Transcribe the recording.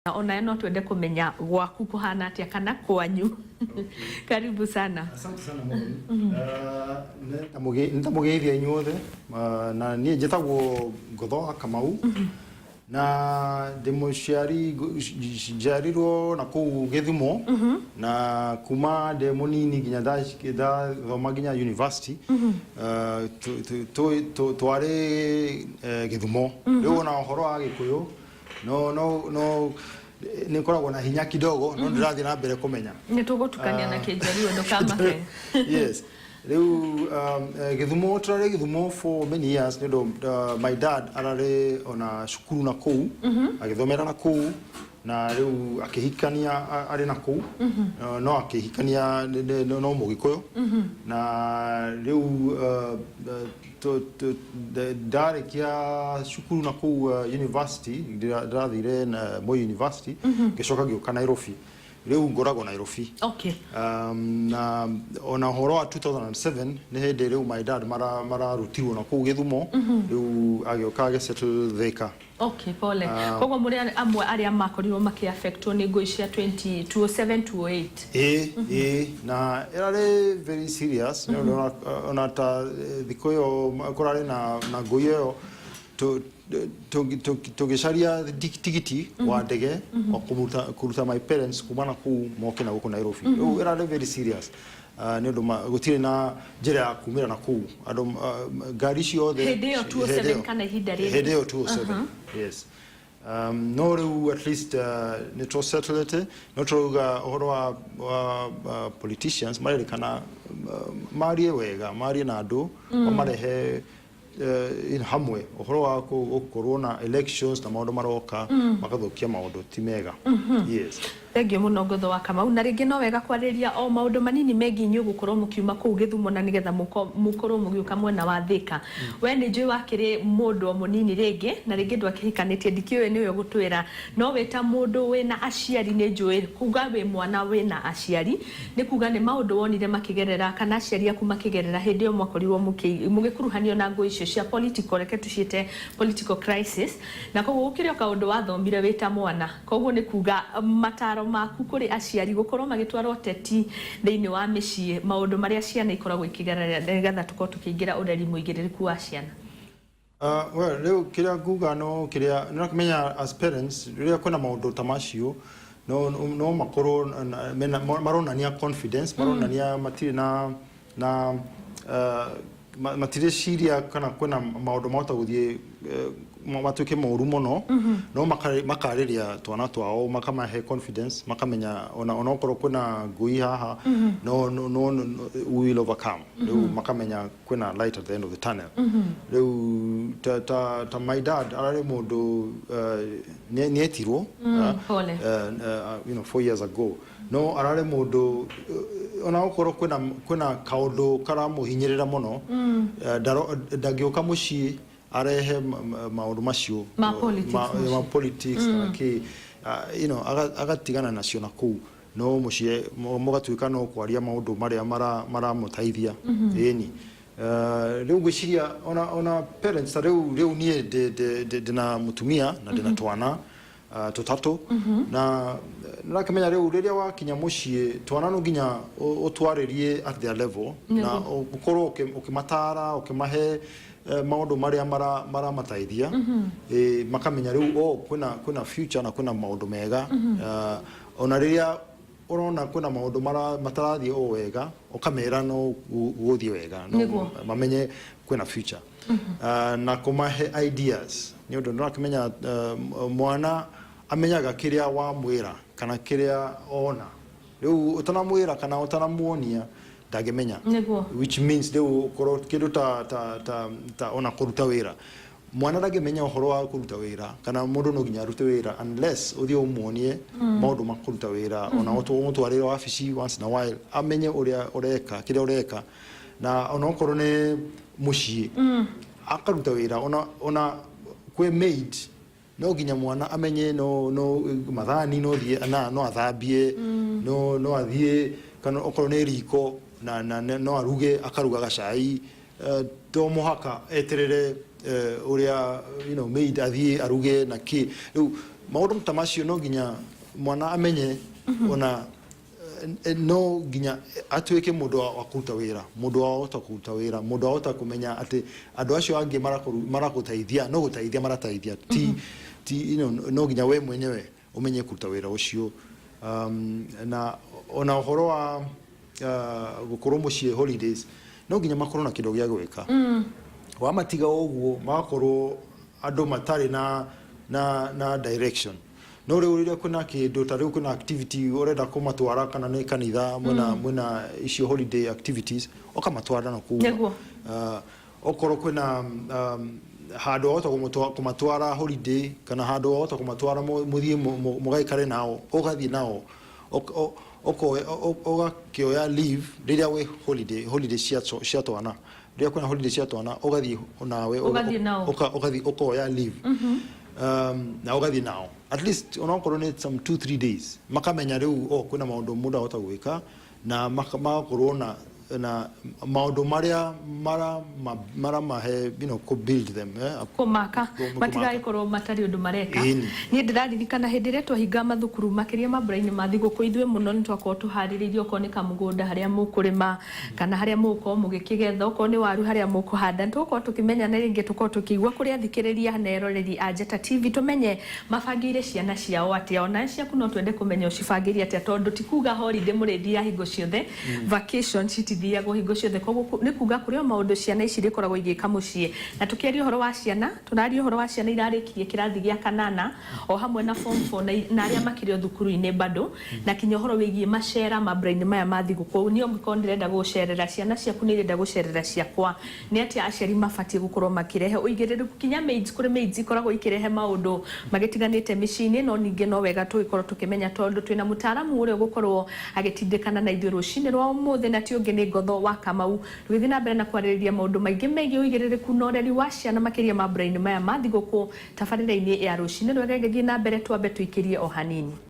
Ona no twende kumenya gwaku kuhana atia kana kwanyu. Karibu sana. Asante sana Mũthoni. Nĩndamũgeithia inyuothe, na niĩ njĩtagwo Ngotho wa Kamau na ndĩ mũciari, njiarirwo na kũu Gĩthumo, na kuma ndĩ mũnini nginya ndathoma nginya university, twarĩ Gĩthumo. Rĩu ona ũhoro wa Gĩkũyũ no nĩ ngoragwo na hinya kidogo, no ndĩrathiĩ na mbere kũmenya. Nĩ tũgũtukania na Kĩnjaruo, ndũkamake. Yes, rĩu Gĩthumo, tũrarĩ Gĩthumo for many years nĩ ũndũ my dad ararĩ ona cukuru na kũu, agĩthomera na kũu, na rĩu akĩhikania arĩ na kũu, no akĩhikania no Mũgĩkũyũ. Na rĩu ndarĩkia cukuru na kũu, university ndĩrathire na Moi University, ngĩcoka ngĩũka Nairobi. Rĩu ngoragwo Nairobi. Na ona ũhoro wa 2007 nĩ hĩndĩ rĩu my dad mararutirwo na kũu Gĩthumo, rĩu agĩũka agĩsettle Thika. Okay, pole. Koguo mũrĩ amwe arĩa makorirwo makĩaffectwo nĩ ngũi cia 20 207 208? Ĩ, na ĩrarĩ very serious nĩ ũndũ ona ta thikũ ĩyo kũrarĩ na ngũi ĩyo, tũgĩcaria tigiti wa ndege wa kũruta my parents kuma na kũu moke na gũkũ Nairobi. Rĩu ĩrarĩ very serious, nĩ ũndũ gũtirĩ na njĩra ya kumĩra na kũu, andũ, ngari ciothe. Hĩndĩ ĩyo 207 kana ihinda rĩrĩ? Hĩndĩ ĩyo 207, yes. No rĩu at least nĩ tũsettlete, no tũrauga ũhoro wa politicians marerĩkana marie wega, marie na andũ, mamarehe in hamwe ũhoro wa gũkorwo na elections na maũndũ maroka magathukia maũndũ ti mega, yes. Thengiũ mũno, Ngotho wa Kamau. Na rĩngĩ no wega kwarĩria o maũndũ manini megiĩ inyuĩ gũkorwo mũkiuma kũu Gĩthumo na nĩgetha mũkorwo mũgĩũka mwena wa Thĩka. We nĩ njũĩ wakĩrĩ mũndũ o mũnini rĩngĩ, na rĩngĩ ndwakĩhikanĩtie, ndikĩũĩ nĩwe ũgũtwĩra, no wĩ ta mũndũ wĩna aciari, nĩ njũĩ kuga wĩ mwana wĩna aciari nĩ kuga nĩ maũndũ wonire makĩgerera kana aciari aku makĩgerera hĩndĩ ĩyo mwakorirwo mũgĩkuruhanio na ngũĩ icio cia political, reke tũciĩte political crisis. Na koguo gũkĩrĩ o kaũndũ wathomire wĩ ta mwana. Koguo nĩ kuga mataro maku kũrĩ aciari gũkorwo magĩtwara ũteti thĩinĩ wa mĩciĩ, maũndũ marĩa ciana ikoragwo ikĩgerera, nĩgetha tũkorwo tũkĩingĩra ũreri mũigĩrĩrĩku wa ciana. Well, rĩu kĩrĩa nguga no kĩrĩa nĩũramenya, as parents, rĩrĩa kwĩna maũndũ ta macio, no makorwo maronania confidence, maronania matirĩ na matireciria kana kwĩna maũndũ mahota gũthiĩ matuĩke moru mũno, no makarĩria twana twao, makamahe confidence, makamenya ona okorwo kwĩna ngũi haha, no, we will overcome. Rĩu makamenya kwĩna light at the end of the tunnel. Rĩu ta my dad ararĩ mũndũ nĩetirwo Pole. 4 years ago, no ararĩ mũndũ ona okorwo kwĩna kaũndũ karamũhinyĩrĩra mũno, ndangĩũka mũciĩ arehe maũndũ macio Ma politics mũciĩ. Ma politics kana kĩ, agatigana nacio na kũu, no mũciĩ mũgatuĩka no kwaria maũndũ marĩa maramũteithia. Ĩni, rĩu ngwĩciria ona parents ta rĩu niĩ ndĩna mũtumia na ndĩna twana tũtatũ, na nĩũrakĩmenya rĩu rĩrĩa wakinya mũciĩ, twana no nginya ũtwarĩrie at their level na ũkorwo ũkĩmatara, ũkĩmahe maũndũ marĩa maramateithia, makamenya rĩu oh, kwĩna future na kwĩna maũndũ mega. Ona rĩrĩa ũrona kwĩna maũndũ matarathiĩ o wega, ũkamera no gũthiĩ wega, no mamenye kwĩna future, na kũmahe ideas, nĩ ũndũ nĩũrakĩmenya mwana amenyaga kĩrĩa wamwĩra kana kĩrĩa ona. Rĩu ũtanamwĩra kana ũtanamuonia, ndangĩmenya. Which means rĩu ũkorwo kĩndũ ta ona kũruta wĩra, mwana ndangĩmenya ũhoro wa kũruta wĩra kana mũndũ no nginya arute wĩra unless ũthiĩ ũmuonie maũndũ ma kũruta wĩra, ona ũmũtwarĩre wabici once in a while, amenye ũrĩa ũreka, kĩrĩa ũreka. Na ona okorwo nĩ mũciĩ akaruta wĩra, ona kwĩ maid, no nginya mwana amenye no mathani no thiĩ na no athambie, no athiĩ kana okorwo nĩ riko na no aruge, akaruga gacai. To mũhaka eterere ũrĩa maid athiĩ aruge na kĩ. Rĩu Maũndũ ta macio no nginya mwana amenye, ona no nginya atuĩke mũndũ wa kũruta wĩra, mũndũ wahota kũruta wĩra, mũndũ wahota kũmenya atĩ andũ acio angĩ marakũteithia no gũteithia marateithia, ti no nginya we mwenyewe ũmenye kũruta wĩra ũcio. Na ona ũhoro wa gũkorwo mũciĩ holidays, no nginya makorwo na kĩndũ gĩa gwĩka. Wamatiga ũguo, magakorwo andũ matarĩ na direction. No rĩu rĩrĩa kwĩna kĩndũ ta rĩu kwĩna activity ũrenda kũmatwara, kana nĩ kanitha, mwĩna icio holiday activities, ũkamatwara na kũu. Okorwo kwĩna handũ wahota kũmatwara holiday, kana handũ wahota kũmatwara mũthiĩ mũgaikare nao, ũgathiĩ nao. Ũgakĩoya leave rĩrĩa wĩ holiday cia twana, rĩrĩa kwĩna holiday cia twana, ũgathiĩ nawe. Ũgathiĩ nao. Ũgathiĩ ũkoya leave na ũgathiĩ nao at least onokorwo nĩ some 2-3 days, makamenya rĩu o kwĩna maũndũ mũndũ ahota gwĩka, na magakorwo na maũndũ marĩa maramahe kũ build them, eh? Kũmaka. Kũmaka. Matigagĩkorwo matarĩ ũndũ mareka. Ĩni. Niĩ ndĩraririkana hĩndĩ ĩrĩa twahinga mathukuru, makĩria mambura-inĩ ma thigũkũ, ithuĩ mũno nĩ twakorwo tũharĩrĩirie, okorwo nĩ kamũgũnda harĩa mũkũrĩma, kana harĩa mũgũkorwo mũgĩkĩgetha, okorwo nĩ waru harĩa mũkũhanda. Nĩ tũgũkorwo tũkĩmenya na rĩngĩ tũkorwo tũkĩigua kũrĩ athikĩrĩria na eroreri a Njata TV, tũmenye mabangĩire ciana ciao atĩa. Ona ciaku no twende kũmenya ũcibangĩire atĩa, tondũ ti kuga holiday mũrĩthiaga hingo ciothe, vacation citithiagwo hingo ciothe. Koguo nĩ kuga kũrĩ o maũndũ ciana ici irĩkoragwo igĩka mũciĩ. Na tũkĩaria ũhoro wa ciana, tũraria ũhoro wa ciana irarĩkirie kĩrathi gĩa kanana o hamwe na form 4 na arĩa makĩrĩ o thukuru-inĩ bado, na kinya ũhoro wĩgiĩ macera mambura-inĩ maya ma thigũkũ. Niĩ ũngĩkorwo ndĩrenda gũcerera ciana ciaku, nĩ irenda gũcerera ciakwa, nĩ atĩa aciari mabatiĩ gũkorwo makĩrehe ũigĩrĩrĩku? Kinya maids, kũrĩ maids ikoragwo ikĩrehe maũndũ magĩtiganĩte mĩciĩ-inĩ. No ningĩ no wega tũgĩkorwo tũkĩmenya, tondũ twĩna mũtaaramu ũrĩa ũgũkorwo agĩtindĩkana na ithuĩ rũcinĩ rwa ũmũthĩ, na ti ũngĩ nĩ Ngotho wa Kamau, tũgĩthiĩ na mbere na kwarĩrĩria maũndũ maingĩ megiĩ ũigĩrĩrĩku na ũreri wa ciana, makĩria mambura-inĩ maya ma thigũkũ, tabarĩra-inĩ ya rũcinĩ rwega. Ĩgĩthiĩ na mbere, twambe tũikĩrie o hanini.